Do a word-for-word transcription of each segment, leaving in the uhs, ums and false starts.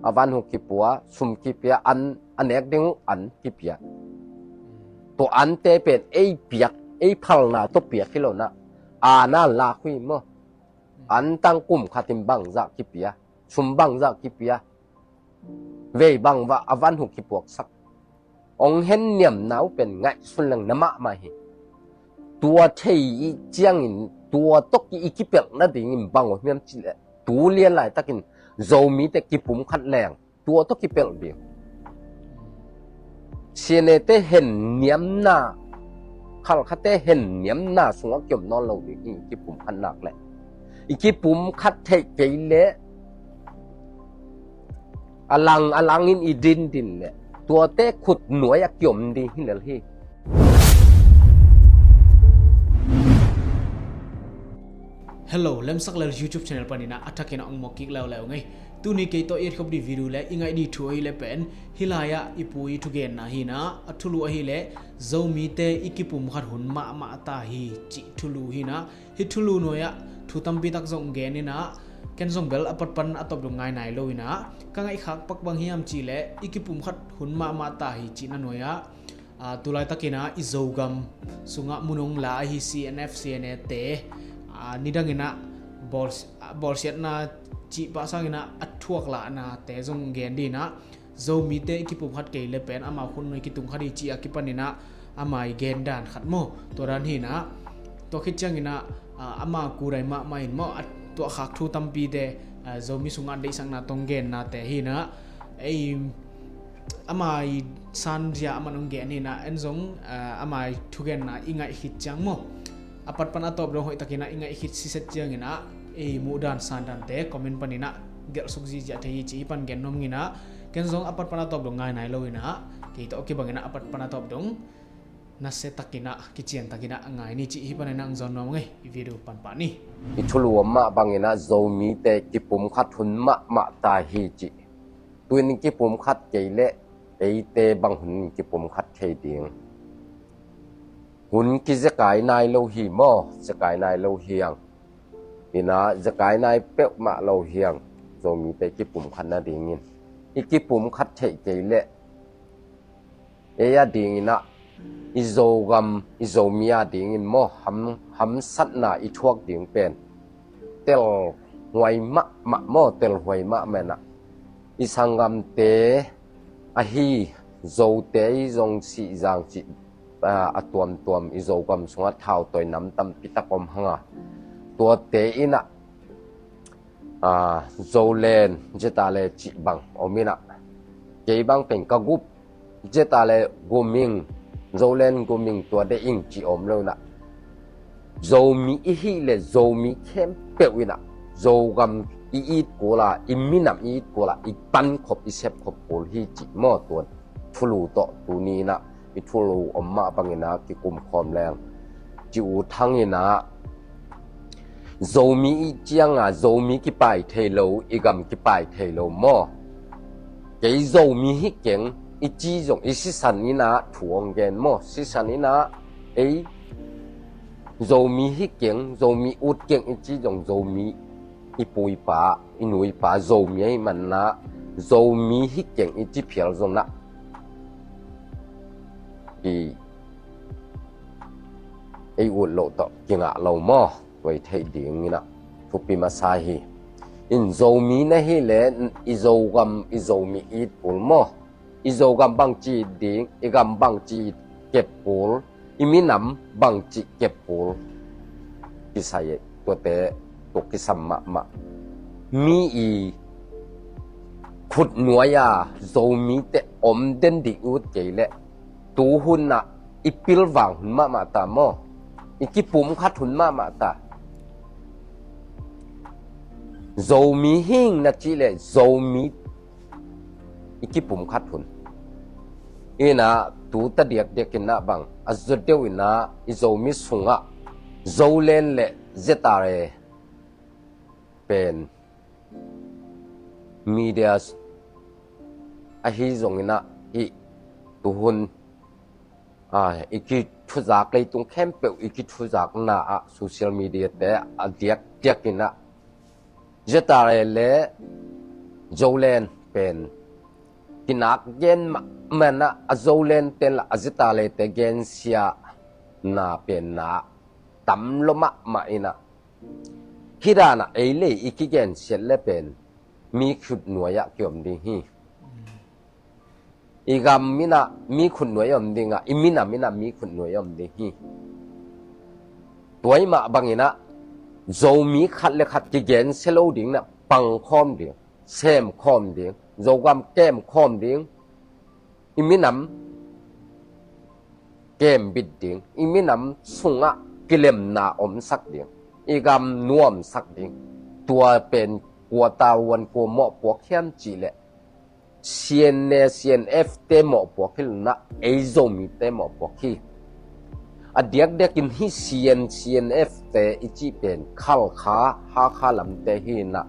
a van uh kipua, sum kipia, an a nek ding uh an kipia. Tua ante pen ei piak, ei phalna tawh piak hi lo na, a na lak uh hi maw. An tang kum khat in bangzah kipia, sum bangzah kipia, vei bangzah a van uh kipuaksak. Ong hen niamna uh pen ngaihsun leng na mahmah hi. Tua thei i ciangin tua tawh ki i kipelh nadingin bang uh hiam cih leh, tu lian laitakin Zomite kipumkhat leng tua tawh kipelh ding. Sianete hen niamna, khalkhate hen niamna sungah kiom nawn lo ding hi, kipumkhat nak leh. I kipumkhat theih kei leh, a lang a langin i dindin leh, tuate khut nuai a kiom ding hi lel hi. Hello, Lemsak Lel YouTube channel panin ah a thakin ah ong mawk kik leuleu ing ei. Tuni kei tawh i et khop ding video le i ngaih ding thu ahih leh pen, hih lai-ah i pu i thugenna hi in ah, a thulu ahih leh Zomite i kipumkhat hun mahmah ta hi cih thulu hi in ah, hih thulu nuai-ah thu tampi tak zong gen in ah, ken zong bel a pat pan a tawp dong ngai nai lo in ah, ka ngaihkhak pak bang hiam cih leh i kipumkhat hun mahmah ta hi cihna nuai-ah, aa, tu laitakin ah i Zogam sungah mun ong la ahi C N F, C N A te, aa, nidangin ah bawl-, bawlsiatna cih pah sangin ah a thuak lahnate zong gen ding in ah, Zomite i kipumkhat kei leh pen amau khut nuai kitung kha ding cih a kipanin ah ama i gen dan khat maw. Tua dan hi in ah, tua khit ciangin ah, aa, ama kudai mahmah in maw, a tuahkhak thu tampite, aa, Zomi sungah deihsakna tawh ong gennate hi in ah, ei, ama i sanzia aman ong gen hi in ah, en zong, aa, ama i thugenna i ngaih khit ciang maw, a pat pan a tawp dong hoihtakin ah i ngaih khit siset ciangin ah, ei muhdan sandante comment panin ah gelh suk ziahziah thei hi cih hih pan gen nuam ing in ah, ken zong a pat pan a tawp dong ngai nai lo in ah, kei tawh kibangin ah a pat pan a tawp dong nasia takin ah, kician takin ah ngai ni cih hih panin ah ong zawn nuam ing ei. I video pan pah ni. I thulu om mah bangin ah Zomite kipumkhat hun mahmah ta hi cih. Tu-in kipumkhat kei leh eite bang hun kipumkhat thei ding? Hun kizekai nai lo hi maw, zekai nai lo hi hang. In ah zekai nai peuhmah lo hi hang, Zomite kipumkhat nadingin. I kipumkhat theih kei leh ei adingin ah, i Zogam, i Zomi adingin maw, ham, hamsatna i thuak ding pen telhuai mahmah maw, telhuai mahmah in ah, i sanggamte ahi Zote i zong sihzang cih, aa, a tuamtuam i Zogam sungah thautawi nam tampi tak om hang a, tuate in ah, aa, Zolen, Zetale cih bang om in ah, kei bang pen ka gup, Zetale gum ing, Zolen gum ing, tua deih ing cih om lo in ah, Zomi i hih leh Zomi khempeuh in ah, Zogam i it kul a, i minam i it kul a, i pankhop i sepkhop kul hi cih maw, tua thulu tawh tuni in ah i thulu om mah bangin ah kikum khawm leng. Ci U Thang in ah, Zomi i ciang a, Zomi kipai thei lo, i gam kipai thei lo maw. Kei Zomi hi keng i ci zong, i sisan in ah thu ong gen maw, sisan in ah, ei Zomi hi keng, Zomi ut keng i ci zong, Zomi i pu i pa, i nu i pa Zomi ahih manin ah, Zomi hi keng i ci phial zong ah, i, ei ut loh tawh kingah lo maw. Tua i theih dingin ah thupi masa hi. In Zomi na hih leh i Zogam, i Zomi it kul maw. I Zogam bangci it ding, i gam bangci it kep kul, i minam bangci kep kul. Kisai tuate tua kisam mahmah. Mi i khut nuai a Zomite om den ding ut kei leh, tu hun ah i pilvang hun mahmah ta maw, i kipumkhat hun mahmah ta. Zomi hi ing na cih leh Zomi i kipumkhat hun. In ah tu ta diakdiak in ah bang a zot deuh in ah i Zomi sungah Zolen le Zetare pen media ahi zongin ah, hih tuhun, a, i kithuzak, leitung khempeuh i kithuzakna ah social media te a diakdiakin ah Zetare le Zolen pen kinak gen mahmah inah a Zoland ten lah a Zeta le te gensia na pen na tam lo mahmah inah hih danah ei le i kigensiat le pen mi khutnuai ah kiom ding hi. I gam inah mi khutnuai om ding a, i minam inah mi khutnuai om ding hi. Tua i mah bang inah Zomi khat le khat kigensia lo ding inah pangkhawm ding, semkhawm ding, Zogam kemkhawm ding, i minam kembit ding, i minam sungah kilemna omsak ding, i gam nuamsak ding. Tua pen kua tavuan kua mawhpuak hiam cihleh C N A, C N F te mawhpuak hi lo inah ei Zomite mawhpuak hi. A diakdiakin hih C N, C N F te i cih pen Khalkha, Hakha lamte hi inah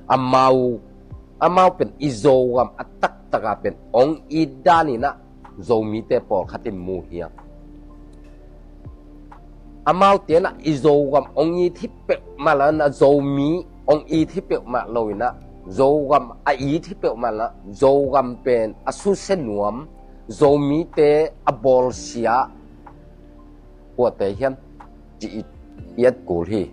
amau, amau pen i Zogam a taktaka pen ong it dan inah Zomite pawlkhat in mu hiam? Amaute inah i Zogam ong it hi peuhmah lo inah Zomi ong it hi peuhmah lo inah Zogam a it hi peuhmah lo inah Zogam pen a susia nuam, Zomite a bawlsia kuate hiam ci i et kul hi.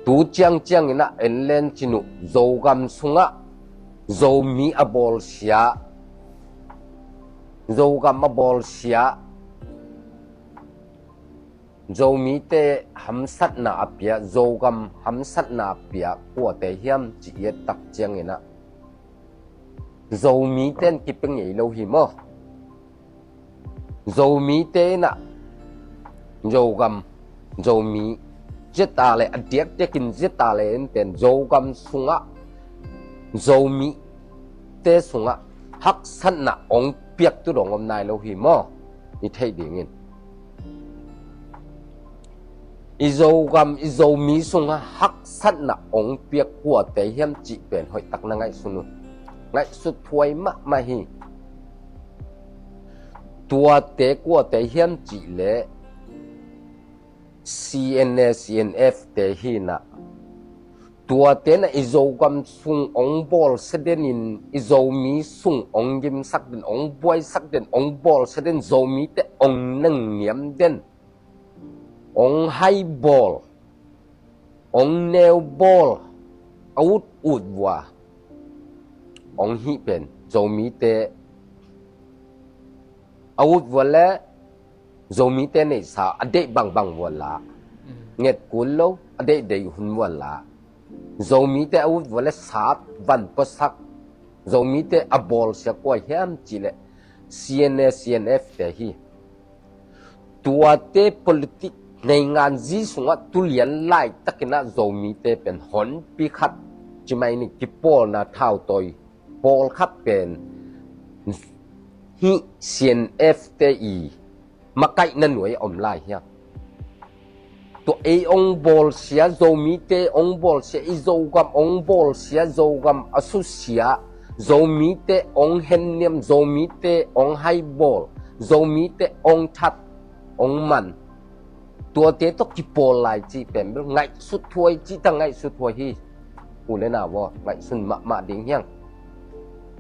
Tu ciangciang inah en len cin uh, Zogam sungah Zomi a bawlsia, Zogam a bawlsia, Zomite hamsatna a pia, Zogam hamsatna a pia kuate hiam ci i et tak ciang inah Zomite in kipia ngei lo hi maw? Zomite inah Zogam, Zomi, Zeta le a diakdiakin Zeta le in pen Zogam sungah Zomite sungah haksatna ong piak tu dong om nai lo hi maw? I theih dingin i Zogam, i Zomi sungah haksatna ong piak kuate hiam cih pen hoihtak na ngaihsun un. Ngaihsut thuai mahmah hi. Tuate kuate hiam cihleh C N A, C N F te hi inah tuate inah i Zogam sung ong bawlsia denin, i Zomi sung ong gimsak den, ong buaisak den, ong bawlsia den, Zomite ong nengniam den, ong haibawl, ong neubawl, a ut ut vua ong hih pen Zomite a ut vua le Zomite neihsa a deih bangbang vua la, nget kul lo, a deih deih hun vua la, Zomite a ut vua le sat van puasak, Zomite a bawlsia kua hiam cihleh C N A, C N F te hi. Tuate politik neingan zi sungah tulian laitakinah Zomite pen honpi khat cimai ni kipawlna thautawi pawlkhat pen hih C N F te i makaihna nuai a om lai hiam? Tua ei ong bawlsia, Zomite ong bawlsia, i Zogam ong bawlsia, Zogam a susia, Zomite ong henniam, Zomite ong haibawl, Zomite ong that, ong man, tuate tawh kipawl lai cih pen bel ngaihsut thuai cih ta ngaihsut thuai hi. U le nau aw, ngaihsun mahmah ding hiang.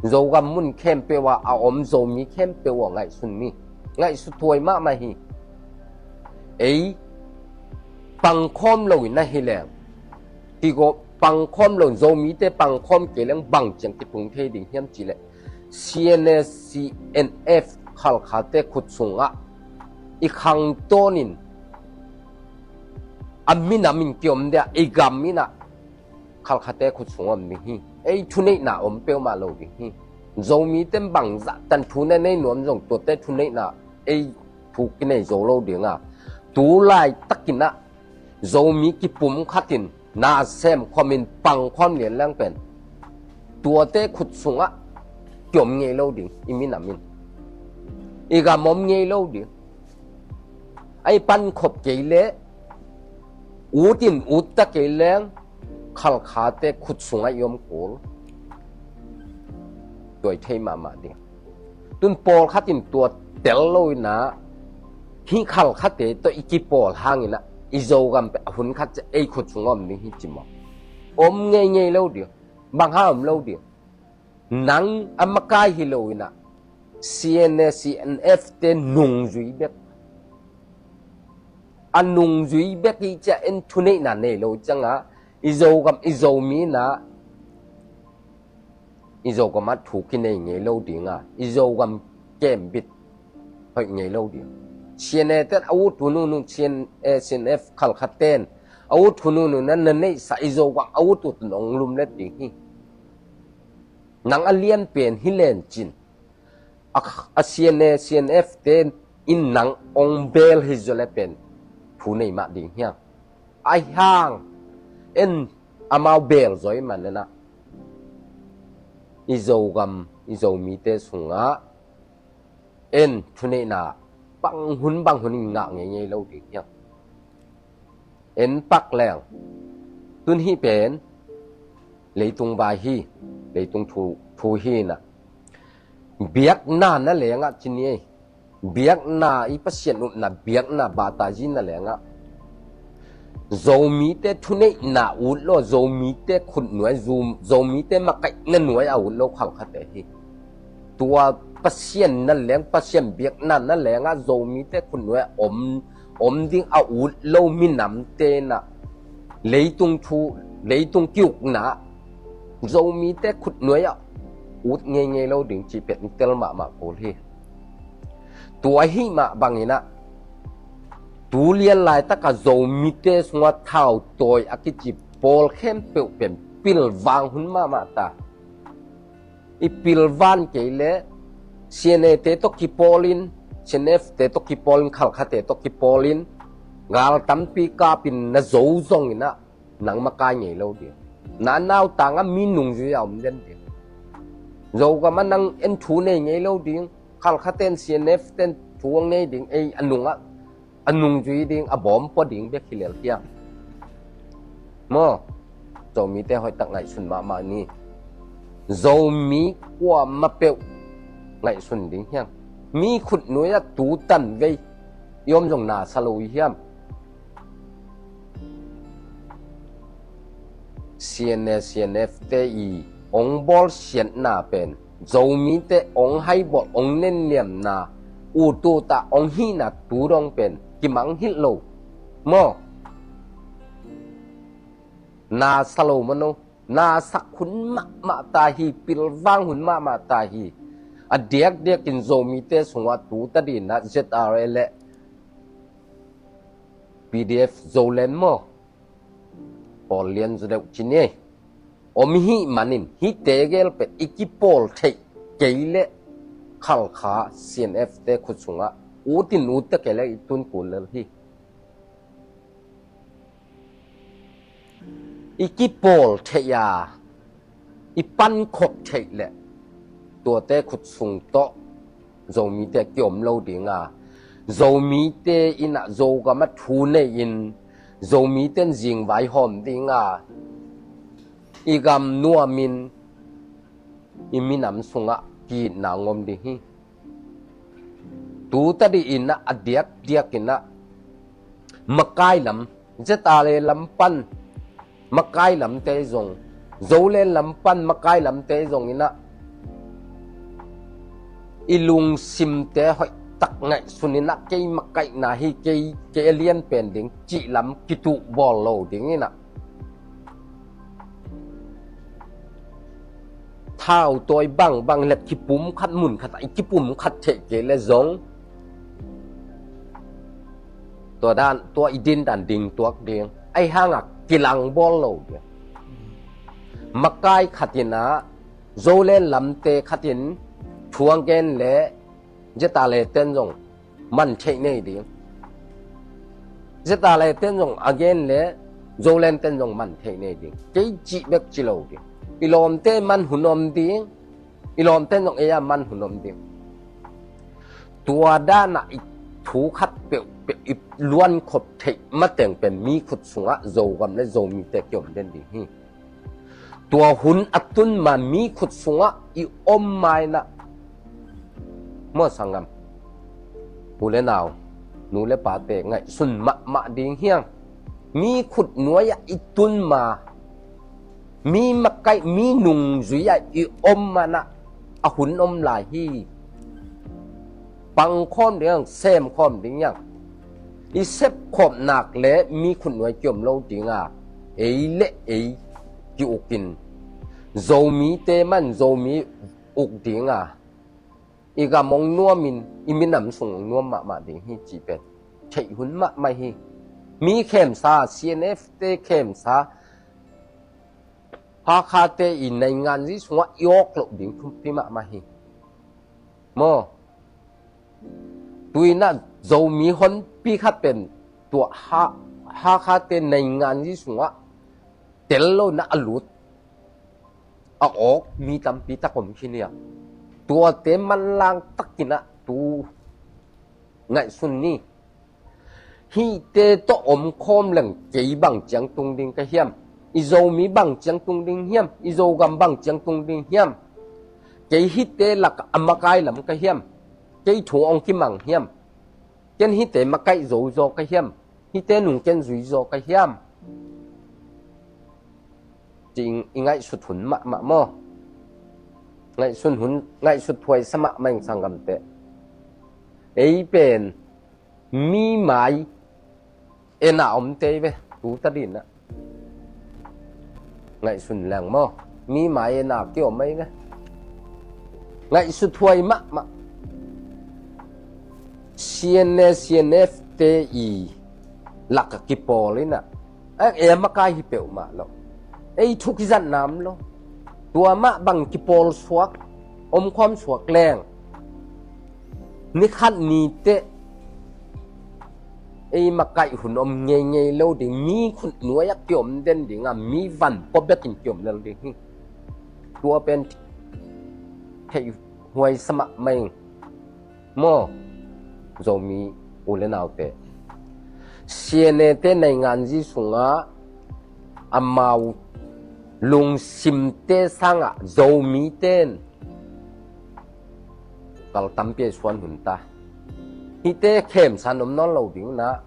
Zogam mun khempeuh ah a om Zomi khempeuh aw, ngaihsun ni. Ngaihsut thuai mahmah hi. Ei pangkhawm lo in ahi leng, kigo pangkhawm lo, Zomite pangkhawm kei leng bang ciang kitung thei ding hiam cihleh, C N A, C N F Khalkhate khut sungah i khangtawnin a minam in kiom dia, i gam inah Khalkhate khut sungah om ding hi. Ei thuneihna om peuhmah lo ding hi. Zomite bangzah tan thu na nei nuam zong tuate thuneihna ei thu kinei zo lo dinga, tu laitakinah Zomi kipum khatin na sem khawmin pang khawm lian leng pen tuate khut sungah kiom ngei lo ding, i minam in i gam om ngei lo ding. Ai pankhop kei le ut in ut ta kei leng Khalkhate khut sungah i om kul. Tuai thei mahmah ding. Tun pawlkhat in tua tel lo inah hih Khalkhate tawh i kipawl hang inah i Zogam pen a hun khat ciah ei khut sungah om ding hi ci maw? Om ngeingei lo ding. Bang hang om lo ding? Nang a makai hi lo inah, C N A, C N F te nungzui bek. A nungzui bek hi ciah en thuneihna nei lo ciangah, i Zogam, i Zomi inah, i Zogam ah thu kinei ngei lo dinga, i Zogam kembit hoih ngei lo ding. C N A ten a ut hun hun, C N A, C N F khalkhaten a ut hun hun na, na neihsa i Zogam a ut ut nong lumlet ding hi. Nang a lian pen hi lencin, a, a C N A, C N F te in nang ong bel hi zaw le pen thu nei mah ding hiang. Ahi hang en amau bel zaw i man enah, i Zogam, i Zomite sungah en thuneihna bang hun bang hun in ngah ngei ngei lo ding hiang. En pak leng, tun hih pen leitung vai hi, leitung thu, thu hi inah, biakna na lengah ci ni ei. Biakna i Pasian utna biakna batazi na lengah, Zomite thuneihna ut lo, Zomite khutnuai, Zo-, Zomite makaihna nuai a ut lo khalkhate hi. Tua Pasian na leng, Pasian biakna na lengah Zomite khutnuai om, om ding a ut lo minamte inah, leitung thu, leitung kiukna Zomite khutnuai ah ut ngei ngei lo ding cih pen tel mahmah kul hi. Tua ahih mah bang inah, tu lian laitakah Zomite sungah thautawi a kici pawl khempeuh pen pilvang hun mahmah ta. I pilvan kei leh C N A te tawh kipawlin, C N F te tawh kipawlin, khalkhate tawh kipawlin, gal tampi kapin na zo zong inah, nang makai ngei lo ding. Na nautangah mi nungzui a om den ding. Zogam ah nang en thu nei ngei lo ding. Khalkhaten, C N F ten thu a ngei ding, ei a nungah, a nungzui ding, a bawm pua ding bek hi lel hiang. Maw, Zomite hoihtak ngaihsun mahmah ni. Zomi kuamah peuh ngaihsun ding hiang. Mi khutnuai ah tu tanvei i om zong na sa lo i hiam? C N A, C N F te i ong bawlsiatna pen, Zomite ong haibawl, ong nenniamna, utut ah ong hihna tu dong pen kimang hilh lo. Maw? Na sa lo maw no? Na sak hun mahmah ta hi, pilvang hun mahmah ta hi. A diakdiakin Zomite sungah tu tadin ah Z R A le P D F Zoland maw, pawl lian zaw deuh ci ni. Om hih manin hihte gel pen i kipawl theih kei leh Khalkha C N F te khut sungah utin ut ta kei leh i tun kul lel hi. I kipawl theih a, i pankhop theih leh tuate khut sung tawh Zomite kiom lo ding a, Zomite in ah Zogam ah thu nei-in Zomite in zingvai hawm ding a, i gam nuamin i minam sungah ki-itna ngom ding hi. Tu tadih in ah a diakdiak in ah makai lam, Z R A lam pan makai lamte zong, Zoland lam pan makai lamte zong in ah i lungsimte hoihtak ngaihsun in ah kei makaihna hi, kei, kei a lian pen ding cih lam kituh bawl lo ding in ah, thautawi bangbang le kipum khat mun khat ah i kipum khat theih kei leh zong tua dan, tua i din dan ding tuak ding. Ahi hangah kilang bawl lo ding. Makai khat in ah Zoland lamte khat in thu a gen leh Z R A ten zong man theih nei ding. Z R A ten zong a gen leh Zoland ten zong man theih nei ding. Kei cih bek ci lo ding. I lawmte man hun om ding. I lawmte zong ei a man hun om ding. Tua dan ah i thu khat peuhpeuh i luankhop theih mateng pen mi khut sungah Zogam le Zomite kiom den ding hi. Tua hun a tun ma mi khut sungah i om ma in ah, maw sanggam, u le nau, nu le pate ngaihsun mahmah ding hiang. Mi khut nuai ah i tun ma Mi makaih, mi nungzui ah i om manah a hun om lai hi. Pangkhawm ding ang, semkhawm ding ang. I sepkhawm nak le mi khutnuai kiom lo ding a, ei le ei ki-ukin, Zomite man Zomi uk ding a, i gam hong nuamin i minam sung hong nuam mahmah ding hi cih pen theih hun mahmah hi. Mi khemsa, C N F te khemsa, Hakhate i nainganzi sungah i awk loh ding thupi mahmah hi. Maw, tuinah Zomi honpi khat pen tua Ha, Hakhate nainganzi sungah tel lo na a lut, a awk mi tampi tak om khin hi a. Tuate manlang takinah tu ngaihsun ni. Hihte tawh omkhawm leng kei bang ciang tung ding ka hiam? I Zomi bang ciang tung ding hiam? I Zogam bang ciang tung ding hiam? Kei hihte lak a makai lam ka hiam? Kei thu hong kimang hiam? Ken hihte makaih zo zaw ka hiam? Hihte nung ken zui zaw ka hiam? Ci i ngaihsut hun mahmah maw? Ngaihsun hun, ngaihsut huaisa mahmah ing sanggamte. Ei pen mi mai ena om tei ve, tu ta dinah. Ngaihsun leng maw? Mi mai ena kiom mai ve. Ngaihsut huai mahmah. C N A, C N F te i lak a kipawl inah, a, ei a makai hi peuhmah lo. Ei thu kizatna om lo. Tua mah bang kipawl suak, omkhawm suak leng, ni khat ni teh ei makaih hun om ngeingei lo ding, mi khutnuai a kiom den ding a, mi van pua bekin kiom lel ding hi. Tua pen theih huaisa mahmah ing. Maw, Zomi u le naute, C N A te nainganzi sungah amau lungsimte sangah Zomite in kal tampi a suan hun ta. Hihte khemsan om nawn lo ding na.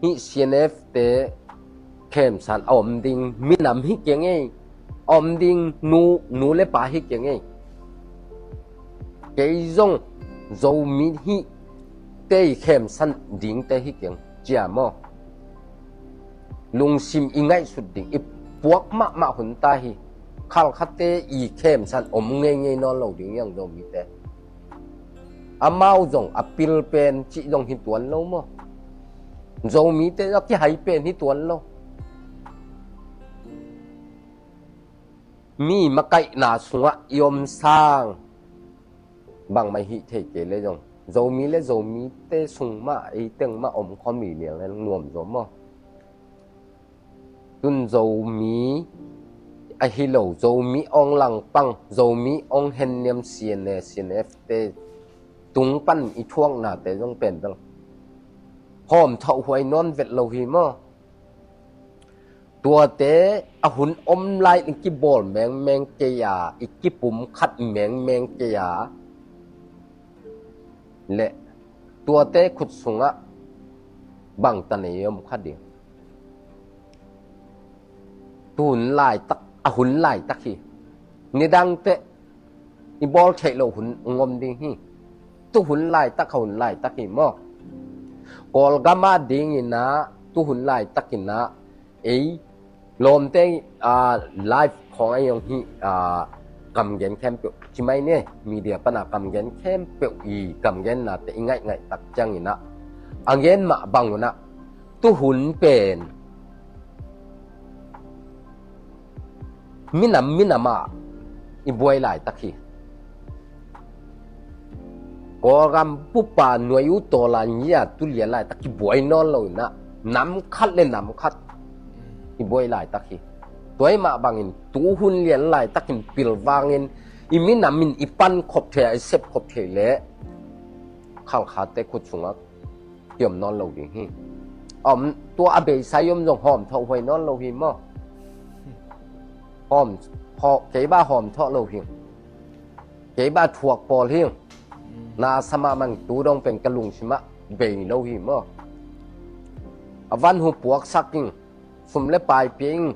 Hih C N F te khemsan a om ding minam hi keng ei. A om ding nu, nu le pa hi keng ei. Kei zong Zomi hih te i khemsan dingte hi keng, cia maw? Lungsim i ngaihsut ding i puak mahmah hun ta hi. Khalkhatte i khemsan om ngeingei nawn lo ding hi ang Zomite. Amau zong a pil pen cih zong hi tuan lo maw? Zomite a kihai pen hi tuan lo. Mi makaihna sungah i om sang bangmah hih thei kei le zong, Zomi le Zomite sung mah, ei teng mah omkhawm i liang le nuam zaw maw? Tun Zomi ahi lo, Zomi ong langpang, Zomi ong henniam C N A, C N F te tung pan i thuaknate zong pen bel hawm thawh huai nawn vet lo hi maw? Tuate a hun om lai i kibawl mengmeng kei a, i kipum khat mengmeng kei a, le tuate khut sungah bangtan ei om kha ding. Tu hun laitak, a hun laitak hi. Nidangte i bawl theih loh hun ngom ding hi. Tu hun laitak, a hun laitak hi maw? Kawlgam a dinginah tu hun laitakinah ei lawmte, a, live khawng a i hong hi, a, kamgen khempeuh ci mai ne, media pana kamgen khempeuh i kamgennate i ngaihngaih tak cianginah a gen mah bangunah tu hun pen minam minamah i buai laitak hi. Kawlgam pupa nuai uh tawlan ia tu lian laitak kibuai nawn lo inah nam khat le nam khat i buai laitak hi. Tuai mah bangin tu hun lian laitakin pilvangin i minamin i pan khop thei a i sep khop thei le Khalkhatte khut sungah kiom nawn lo ding hi. Om tua a beisa i om zong hawm thawh huai nawn lo hi maw? Hawm, haw, kei bah hawm thawh lo hi. Kei bah thuak pawl hi. Na sa mahmah tu dong pen ka lungsimah bei lo hi maw? A van hu puaksak ing. sum le pai pia ing.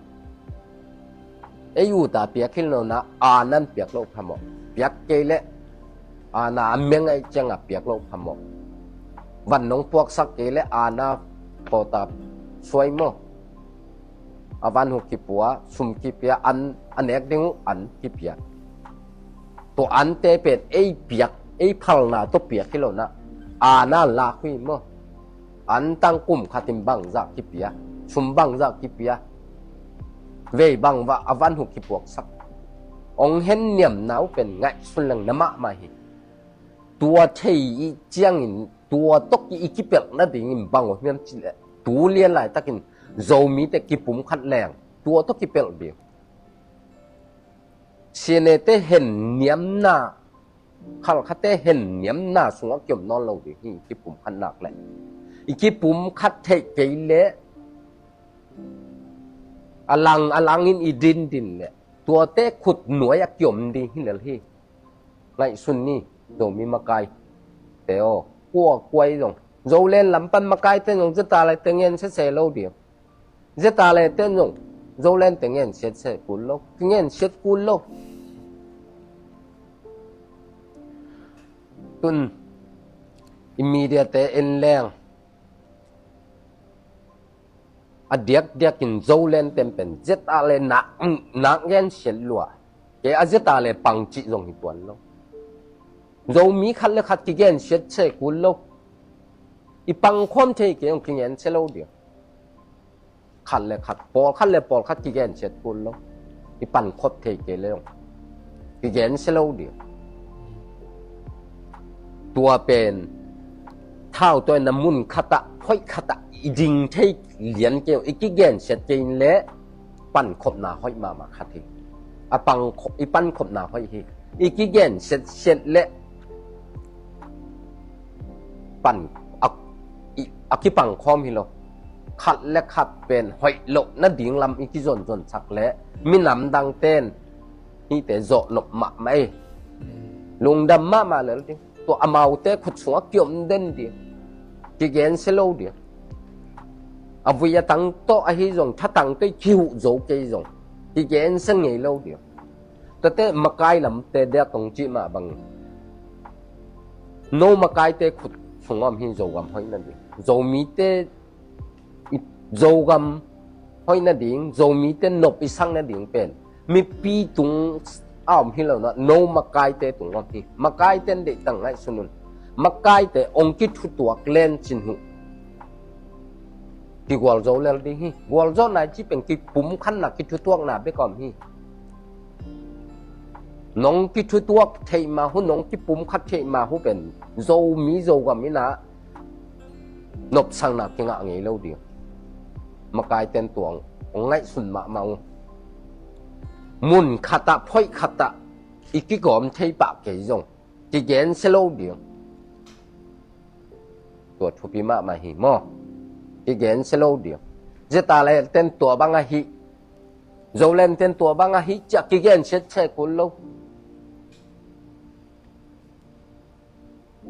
Ei ut a piak hi lo na, a nan piak loh phamawh. Piak kei leh a na a meng aih ciangah piak loh phamawh. Van nong puaksak kei leh a na pawta suai maw. A van hu kipua, sum kipia, an a nek ding uh an kipia. Tua ante pen ei piak, ei phalna tawh piak hi lo na, a na lak uh hi maw. An tang kum khat in bangzah kipia, sum bangzah kipia. Vei bangvah a van hu kipuaksak. Ong hen niamna uh pen ngaihsun leng na mahmah hi. Tua thei i ciangin tua tawh ki i kipelh nadingin bang uh hiam cih leh, tu lian laitakin Zomite kipumkhat leng tua tawh kipelh ding. Sinete hen niamna, khalkhate hen niamna sungah kiom nawn lo ding hi, i kipumkhat nak leh. I kipumkhat theih kei leh a lang a langin i dindin leh tuate khut nuai a kiom ding hi lel hi. Ngaihsun ni, Zomi makaite aw, kua kuai zong, Zoland lam pan makaite zong zeta le te ngen sese lo ding. Zeta le te zong, Zoland te ngen siat se kul lo, te ngen siat kul lo. Tun i media te en leng a diakdiakin Zoland ten pen zeta le nak, nak ngen siat lua. Kei a zeta le pang cih zong hi tuan lo. Zomi khat le khat kigen siat se kul lo. I pangkhawm thei kei zong kigen se lo ding. Khat le khat, pawlkhat le pawlkhat kigen siat kul lo. I pankhop thei kei le zong kigen se lo ding. Tua pen thau tua na mun khatah, phoih khatah i ding thei lian kei zong, i kigen siat kei le pankhopna hoih mahmah khat hi. A pangkhop, i pankhopna hoih hi. I kigen siat siat le pan a, i, a kipangkhawm hi lo. Khat le khat pen hoih loh nading lam i kizonzonsak le minam dang ten hihte zawh nop mahmah ei. Lungdam mahmah lel ding. Tua amaute khut sungah kiom den ding. Kigen se lo ding. A vui a tang tawh ahi zong, thatang tawh i kihuh zo kei zong, kigen se ngei lo ding. Tate makai lamte diak kong cih mah bangin no makaite khut sungah om hi Zogam hoih nading. Zomite i, Zogam hoih nading, Zomite nop i sak nading pen mipi tung a om hi lo na, no makaite tung om hi. Makaite in deih tang ngaihsun un. Makaite ong kithutuak len cin huh. Kigualzo lel ding hi. Gualzawhna i cih pen kipumkhatna, kithutuakna bek a om hi. Nong kithutuak theih mah uh, nong kipumkhat theih mah uh pen Zomi Zogam in a nopsakna kingah ngei lo ding. Makaite in tua ong ngaihsun mahmah uh. Mun khatah, phoih khatah i kigawm thei pah kei zong kigen se lo ding. Tua thupi mahmah hi maw. Kigen se lo ding. Zeta le ten tua bang ahi, Zoland ten tua bang ahi ciah kigen siat se kul lo.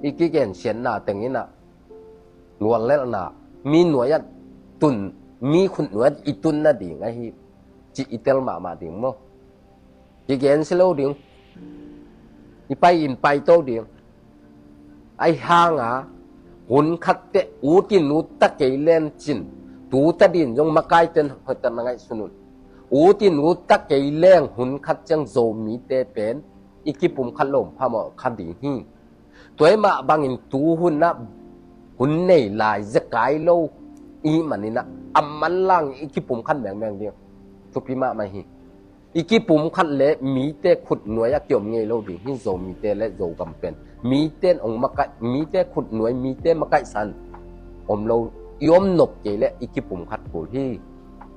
I kigen siatna teng in a luallelhna, mi nuai ah tun, mi khut nuai ah i tun nading ahi cih i tel mahmah ding maw. Kigen se lo ding. I pai in paito ding. Ahi hanga hun khatte ut in ut ta kei len cin, tu ta din zong makaite in hoihtak na ngaihsun un. Ut in ut ta kei leng hun khat ciang Zomite pen i kipumkhat lo phamawh kha ding hi. Tua mah bangin tu hun ah hun nei lai zekai lo i hih manin a, a manlang i kipumkhat mengmeng ding. Thupi mahmah hi. I kipumkhat le mite khut nuai ah kiom ngei lo ding hi. Zomite le Zogam pen mite in ong makaih, mite khut nuai, mite makaihsan om lo, i om nop kei le i kipumkhat kul hi.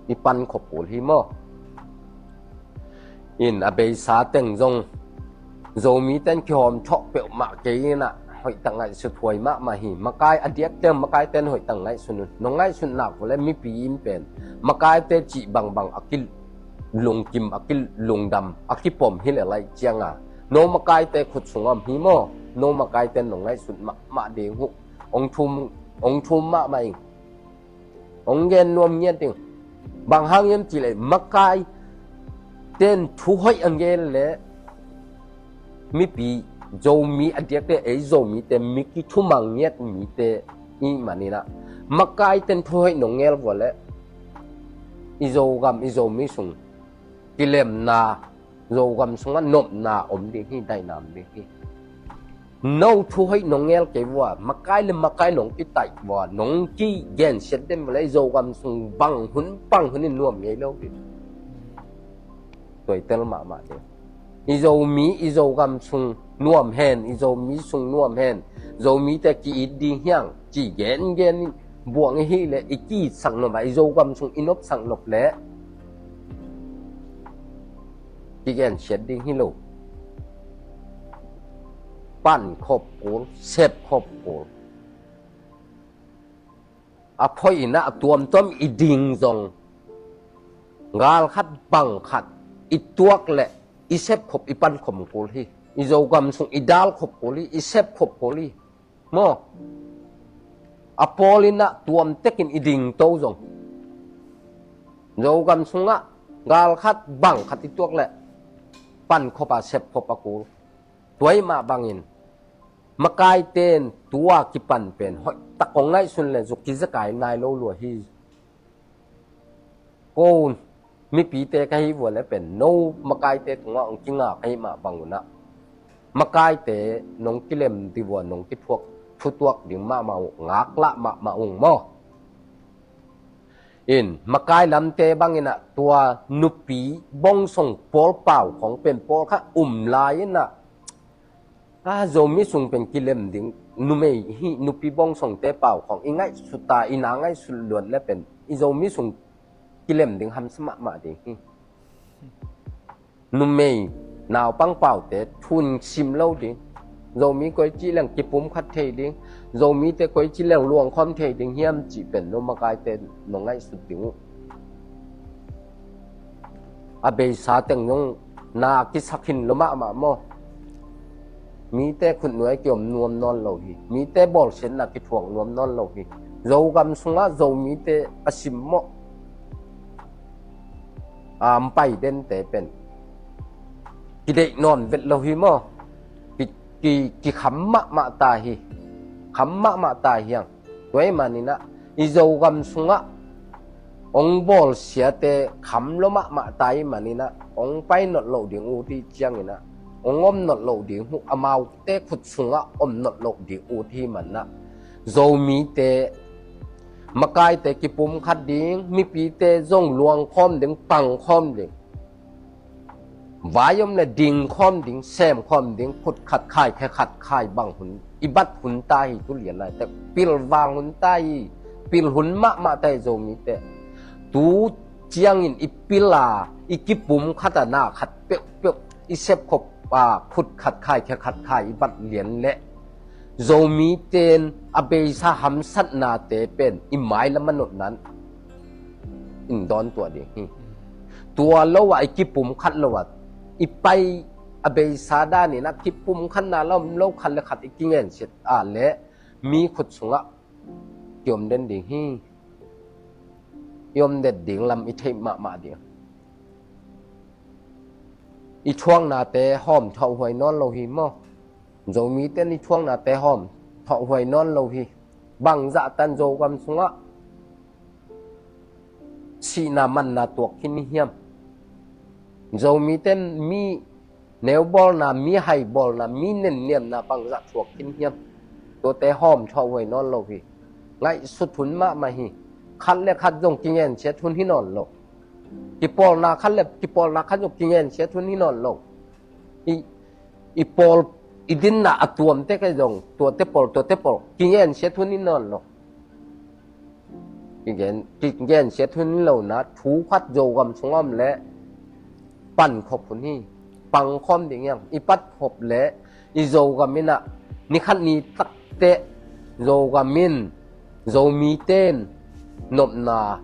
I pankhop kul hi maw. In a beisa teng zong Zomite in kihawm thawh peuhmah kei in a, hoihtak ngaihsut huai mahmah hi. Makai a diakte, makaite in hoihtak ngaihsun un. Nong ngaihsun nak uh le mipi in pen makaite cih bangbang a kilungkim, a kilungdam, a kipom hi le laih cianga, no makaite khut sungah om hi maw. No makaite in nong ngaihsun mahmah ding uh. Ong thum, ong thum mahmah ing. Ong gen nuam ngiat ing. Bang hang hiam cih leh makai ten thu hoih a ngen leh mipi, Zomi a diakte, ei Zomite mi kithumang ngiat mite i hih manin ah, makai ten thu hoih nong ngel vua leh i Zogam, i Zomi sung kilemna, Zogam sungah nopna om ding hi, daihna om ding hi. No thu hoih nong ngel kei vua, makai le makai nong kitaih vua, nong kigensiat den vua leh i Zogam sung bang hun bang hun in nuam ngei lo ding. Tua i tel mahmah ding. I Zomi, i Zogam sung nuam hen, i Zomi sung nuam hen, Zomite ki-it ding hi hang ci gengen buang i hih leh, i ki-itsak nop a, i Zogam sung i nopsak nop leh kigensiat ding hi lo. Pan khop kul, sep khop kul. A phoih in ah a tuamtuam i ding zong, gal khat bang khat i tuak leh i sep khop, i pan khop kul hi. I Zogam sung i dal khop kul hi, i sep khop kul hi. Maw? A pawl in ah tuam tekin i ding to zong, Zogam sungah gal khat bang khat i tuak leh pan khop a, sep khop a kul. Tua i hih mah bangin makaite in tua kipan pen hoih tak hong ngaihsun leh zuk kizakai nai lo lua hi. Ko mipite ka hih vua leh pen no makaite tungah hong kinga ka hih mah bang un ah, makaite nong kilem ding vua, nong kithuak, thutuak ding mahmah uh, ngaklah mahmah ung maw. In, makai lamte bangin ah tua nupi bongsong pawl pau khong pen pawlkhat um lai in ah, a, Zomi sung pen kilem ding, numei hi, nupi bongsongte pau khong i ngaihsut a, i na ngaihsut luat leh pen i Zomi sung kilem ding hamsa mahmah ding hi. Numei naupang paute thu sim lo ding. Zomi koici leng kipumkhat thei ding. Zomite koici leng luangkhawm thei ding hiam cih pen no makaite nong ngaihsut ding uh. A beisa teng zong na kisak hi lo mahmah maw. Mite khutnuai kiom nuam nawn lo hi. Mite bawlsiatna kithuak nuam nawn lo hi. Zogam sungah Zomite a sim mawh, a, pai dente pen kideih nawn vet lo hi maw. Ki, ki, kikham mahmah ta hi. Kham mahmah ta hi hang. Tua i hih manin ah i Zogam sungah hong bawlsiate kham lo mahmah ta i hih manin ah hong pai nawn lo ding uh hi ciangin ah, hong om nawn lo ding uh, amaute khut sungah om nawn lo ding uh hi manin ah, Zomite makaite kipumkhat ding, mipite zong luangkhawm ding, pangkhawm ding, vai om leh dingkhawm ding, semkhawm ding, khut khat khai, khe khat khai bang hun i bat hun ta hi. Tu lian laitak pilvang hun ta hi. Pil hun mahmah ta hi Zomite. Tu ciangin i pil a, i kipumkhat a, na khat peuhpeuh i sepkhop a, khut khat khai, khe khat khai i bat lian leh Zomite in a beisa hamsatnate pen i mailam a notna in dawn tuah ding hi. Tua lo a i kipumkhat lo a, i pai a beisa danin a kipumkhatna lo, lo khat le khat i kingensiat a leh mi khut sungah kiom den ding hi. I om den ding lam i theih mahmah ding. I thuaknate hawm thawhhuai nawn lo hi maw. Zomite in i thuaknate hawm thawhhuai nawn lo hi. Bangzah tan Zogam sungah sihna manna tuak khin i hiam? Zomite in mi neubawlna, mi haibawlna, mi nenniamna bangzah thuak khin hiam? Tuate hawm thawhhuai nawn lo hi. Ngaihsut hun mahmah hi. Khat le khat zong kingensiat hun hi nawn lo. Kipawlna khat le kipawlna khat zong kingensiat hun hi nawn lo. I, i pawl, i dinna a tuamte ka zong, tuate pawl, tuate pawl kingensiat hun hi nawn lo. Kigen, kigensiat hun hi lo na, thu khat Zogam sungah om leh pankhop hun hi. Pangkhawm ding hi hang. I patkhop leh i Zogam in ah, ni khat ni takteh Zogam in, Zomite in nopna,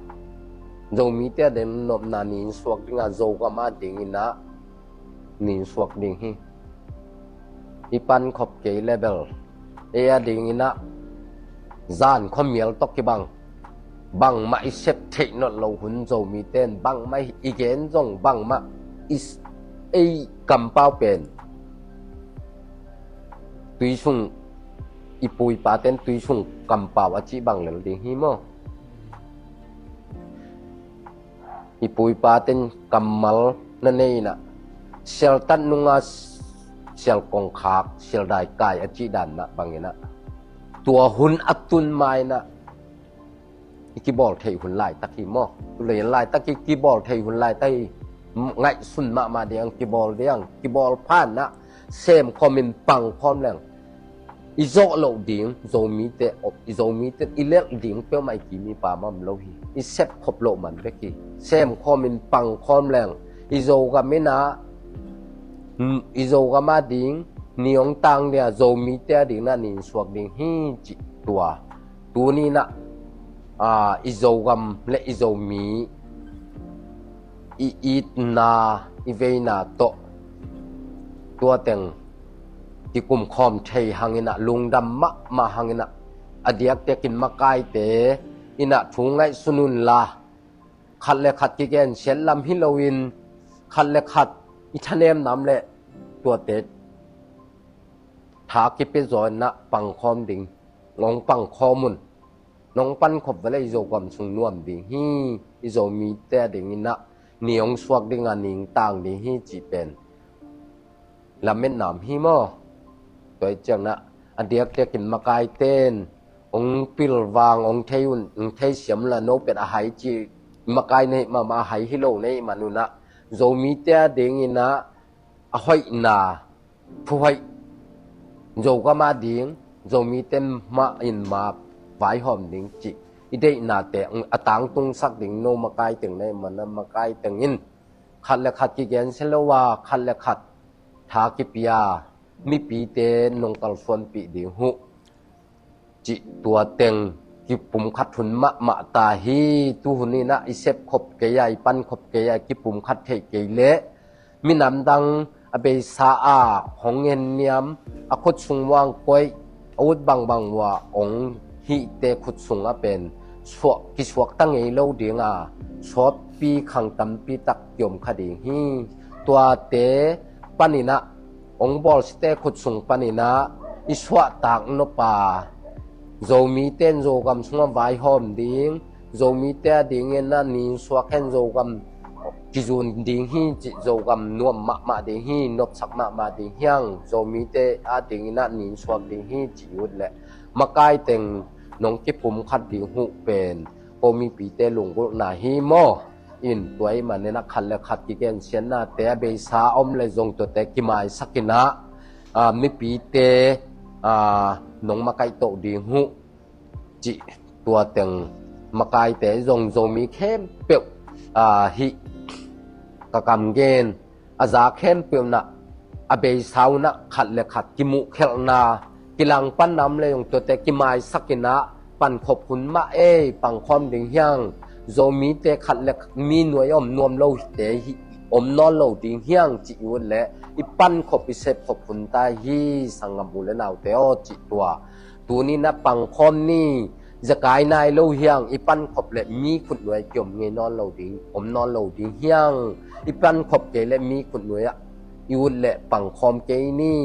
Zomite a ding nopna nin suak ding a, Zogam a dingin ah nin suak ding hi. I pankhop kei leh bel, ei a dingin ah zan khuamial tawh kibang, bangmah i sep theih nawn loh hun Zomite in bangmah i gen zong bangmah i s-, ei kampau pen tui sung, i pu i pate in tui sung kampau a cih bang lel ding hi maw? I pu i pate in kammal na nei in ah, sialtat nunga sialkongkhak, sialdaikai a cih dan mah bangin ah, tua hun a tun ma in ah i kibawl theih hun laitak hi maw? Tulei laitak i kibawl theih hun laitak hi. Ngaihsun mahmah ding, kibawl ding, kibawl phan ah semkhawm in pangkhawm leng i zawh loh ding, Zomite, i Zomite i lelh ding peuhmah i kimipa mah om lo hi. I sepkhop loh man bek hi. Semkhawm in pangkhawm leng i Zogam in ah, i Zogam a ding ni hong tang ding a, Zomite a ding in ah nin suak ding hi cih tua. Tuni in ah, aa, i Zogam le i Zomi i itna, i veina tawh tua teng kikumkhawm thei hang in ah, lungdam mahmah hang in ah, a diakdiakin makaite in ah thu ngaihsun unla, khat le khat kigensiat lam hi loin, khat le khat i thanemna om le tuate tha kipia zaw in ah pangkhawm ding, hong pangkhawm un. Nong pankhop va le i Zogam sung nuam ding hi, i Zomite a ding in ah ni hong suak ding a, nin tang ding hi cih pen lametna om hi maw? Tua ahih ciangin ah, a diakdiakin makaite in hong pilvang, hong thei un, hong theisiam unla, no pen a hai cih makai na hih mahmah, a hai hi lo na hih man un ah, Zomite a ding in ah a hoihna, phuhoih, Zogam a ding, Zomite mah in ma vaihawm ding cih i deihnate a tangtungsak ding no makai teng na hih man ah, makai teng in khat le khat kigensia lo a, khat le khat tha kipia, mipite nong kalsuanpih ding uh cih tua teng kipumkhat hun mahmah ta hi. Tuhun in ah i sepkhop kei a, i pankhop kei a, i kipumkhat theih kei leh, minam dang a beisa a hong henniam, a khut sung uang koih, a ut bangbang uh a hong hihte khut sungah pen suak, kisuakta ngei lo ding a, sawtpi khang tampi tak kiom kha ding hi. Tuate panin ah, hong bawlsiate khut sung panin ah i suahtak nop a, Zomite in Zogam sungah vaihawm ding, Zomite a ding in ah nin suak hen, Zogam kizun ding hi cih, Zogam nuam mahmah ding hi, nopsak mahmah ding hi hang, Zomite a ding in ah nin suak ding hi cih i ut leh, makai teng nong kipumkhat ding uh pen ko mipite lunggulhna hi maw? In tua ahih manin ah khat le khat kigensiatnate a beisa om le zong tuate kimaisak in ah, aa, mipite, aa, nong makaih toh ding uh cih tua teng, makaite zong Zomi khempeuh, aa, hih ka kamgen a za khempeuh in ah a beisa un ah khat le khat kimuhkhelhna, kilangpanna om le zong tuate kimaisak in ah pankhop hun mah ei, pangkhawm ding hi hang. Zomite khat le khat mi nuai a om nuam lo hite hi, om nawn lo ding hi hang cih i ut leh, i pankhop, i sepkhop hun ta hi, sanggam u le naute aw cih tua. Tuni in ah pangkhawm ni, zekai nai lo hi hang, i pankhop leh mi khutnuai kiom ngei nawn lo ding, om nawn lo ding hi hang. I pankhop kei leh mi khutnuai ah i ut leh pangkhawm kei ni.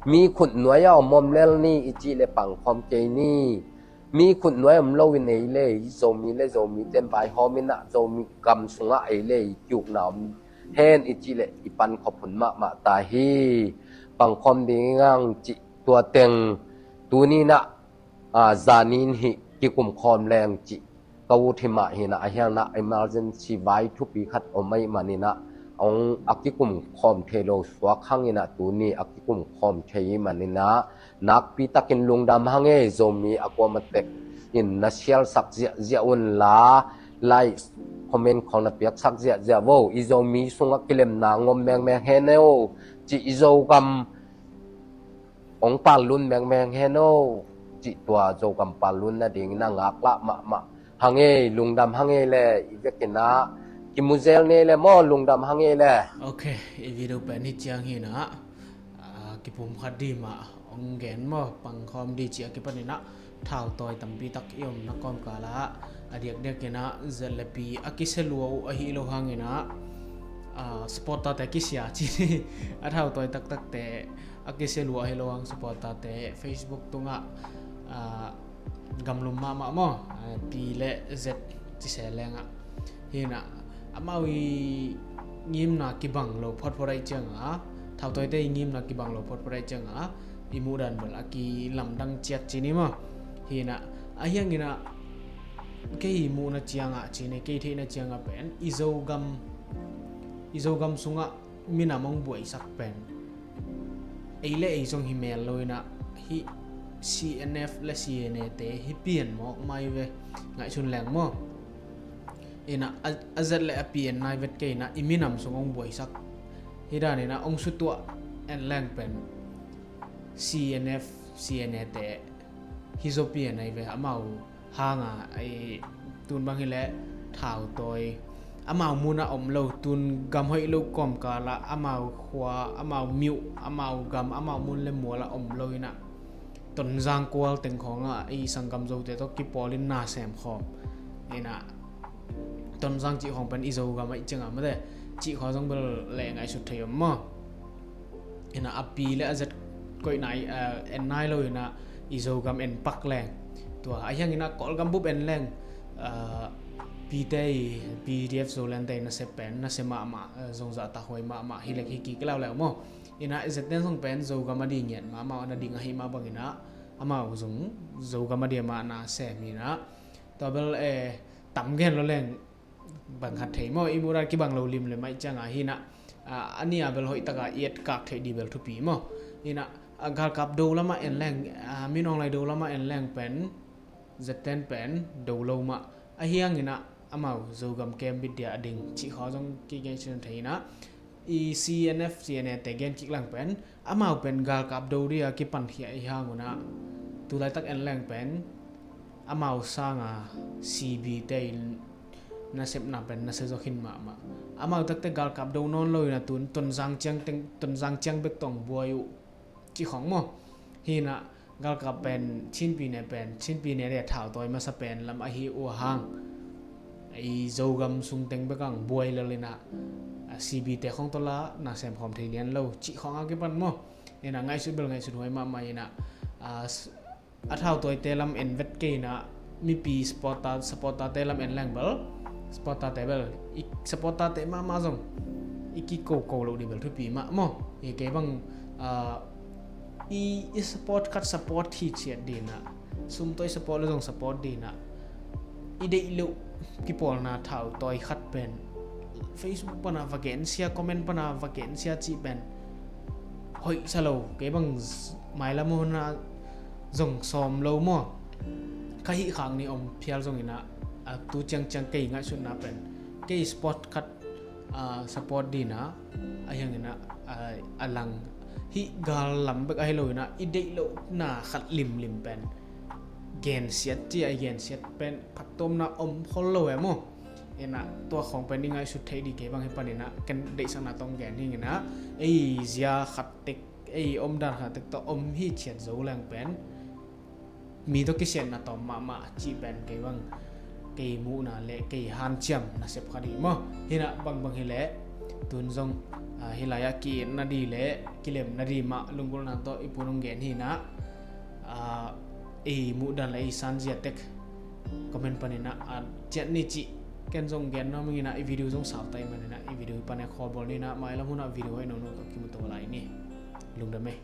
Mi khutnuai ah om om lel ni i cih leh pangkhawm kei ni. Mi khutnuai om lo in ei le ei, Zomi le Zomite in vaihawm in ah, Zomi gam sungah ei le ei kiukna om hen i cih leh i pankhop hun mahmah ta hi. Pangkhawm ding hi hang cih tua teng. Tuni in ah, aa, zanin hih kikumkhawm leng cih ka ut hi mah hi in ah, a hiang ah emergency vai thupi khat om ahih manin ah, hong a kikumkhawm thei lo suak hang in ah, tuni a kikumkhawm thei ahih manin ah, nakpi takin lungdam hang ei. Zomi a kuamah tek in na sialsak ziahziah unla, like, comment khawng na piaksak ziahziah vo. I Zomi sungah kilemna hong om mengmeng hen aw, cih i Zogam hong pallun mengmeng hen aw, cih tua Zogam pallun nadingin a ngaklah mahmah hang ei, lungdam hang ei le, i vekin ah kimu zel ni ei le maw, lungdam hang ei le. Ok, i video pen hih ciang hi in ah, aa, kipumkhat ding mah hong gen maw, pangkhawm ding cih a kipanin ah, thautawi tampi tak i omna kawmkal ah a diakdiak in ah zat le pi a kisia lua uh ahi lo hangin ah, ah, supporter te kisia ci a thautawi taktakte a kisia lua ahi lo hang supporter te Facebook tungah, ah, gamlum mahmah maw, ah, pi le zet ci se lengah hi in ah amau i ngimna kibang lo photphot ahi ciangah, thautawite i ngimna kibang lo photphot ahi ciangah i muhdan bel a kilamdang ciat ci ni maw. Hi in ah, ahi hangin ah kei i muhna ciangah ci ni, kei theihna ciangah pen i Zogam, i Zogam sungah minam hong buaisak pen ei le ei zong hi mel lo in ah, hih C N F le C N A te hi pian mawk mai ve, ngaihsun leng maw. In ah a, a zat le a pian nai vet kei in ah i minam sung hong buaisak hi dan in ah hong sutuah en leng pen C N F, C N A te hi zo pian ai ve, amau hanga, ei, tun bang hileh thautawi amau munah om lo, tun gam hoih lo kawmkal ah amau khua, amau myuh, amau gam, amau mun le mual ah om lo in ah Tonzang kual teng khawngah ei sanggam Zote tawh kipawlin na sem khawm in ah Tonzang cih khawng pen i Zogam ahi ciangah mate, cih khawng zong bel leh ngaihsut thei om maw. In ah a pi le a zet koih nai, eh, en nai lo in ah i Zogam en pak leng. Tua ahi hangin ah Kawlgam bup en leng, eh, pite i P D F Zoland te i nasep pen nasia mahmah, eh, zong zahtakhuai mahmah hi lek hi kik leuleu maw. In ah i zet ten zong pen Zogam a di ngiat mahmah, na ding ahi mah bangin ah amau zong Zogam a di mah na sem in ah tua bel, eh, tam gen lo leng bang khat thei maw, i muhdan kibang lo lim le mai ciangah hi in ah, ah, a nia bel hoih takah i etkak theih di bel thupi maw. In ah, ah, galkap do lamah en leng, ah, Min Aung Hlaing do lamah en leng pen zet ten pen do lo mah. Ahi hangin ah amau Zogam kem bit dia a ding cih khawng zong kikei cin thei in ah i C N F, C N A te gen kik leng pen amau pen galkap do dia kipan khia i hang un ah tu laitak en leng pen amau sanga C B te in nasepna pen nasia zaw khin mahmah. Amau takte galkap do nawn lo in ah tun Tonzang ciang teng, Tonzang ciang bek tawh buai uh cih khawng maw. Hi in ah galkap pen Chin pi ne pen, Chin pi ne le thautawi masa pen lam ahi uh a hang i Zogam sung teng bek ang buai lel in ah, ah, C B te khawng tawh la na sem khawm thei lian lo cih khawng a kipan maw. In ah ngaihsut bel ngaihsut huai mahmah in ah, ah, s-, a thautawite lam en vet kei in ah mipi supporter, supporter te lam en leng bel, supporter te bel, i supporter te mahmah zong i kikoko lo di bel thupi mah maw. I kei bang, ah, i, i support khat support hi ciat di in ah, sum tawh i support le zong support di in ah, i deih loh kipawlna thautawi khat pen Facebook pana va gensia, comment pana va gensia cih pen hoih sa lo. Kei bang z-, mailam hona zong sawm lo maw. Ka hih khak ni om phial zong in ah, ah, tu ciangciang kei ngaihsutna pen kei support khat, ah, support di in ah, ahi hangin ah, ah, a lang hih gal lam bek ahi lo in ah i deih lohna khat limlim pen gensiat ci a, i gensiat pen phattuamna om khol lo e maw. In ah tua khawng pen i ngaihsut theih di kei bang hi pan in ah ken deihsakna tawh gen hi in ah, ei zia khat tek, ei omdan khat tek tawh om hi ciat zo leng pen mi tawh kisiatna tawm mahmah cih pen kei bang kei muhna le kei hanciam nasep kha di maw. Hi in ah bangbang hileh tun zong, ah, hih lai-ah ki-itna di le kilemna di mah lunggulhna tawh i pu nong gen hi in ah, ah, ei muhdan le ei sanzia tek comment panin ah, ah, ciat ni cih ken zong gen nuam ing in ah, i video zong sautai manin ah i video hi pan e, khawlbawl ni in ah, mailam hunah video hoih nono tawh kimu to lai ni. Lungdam ei.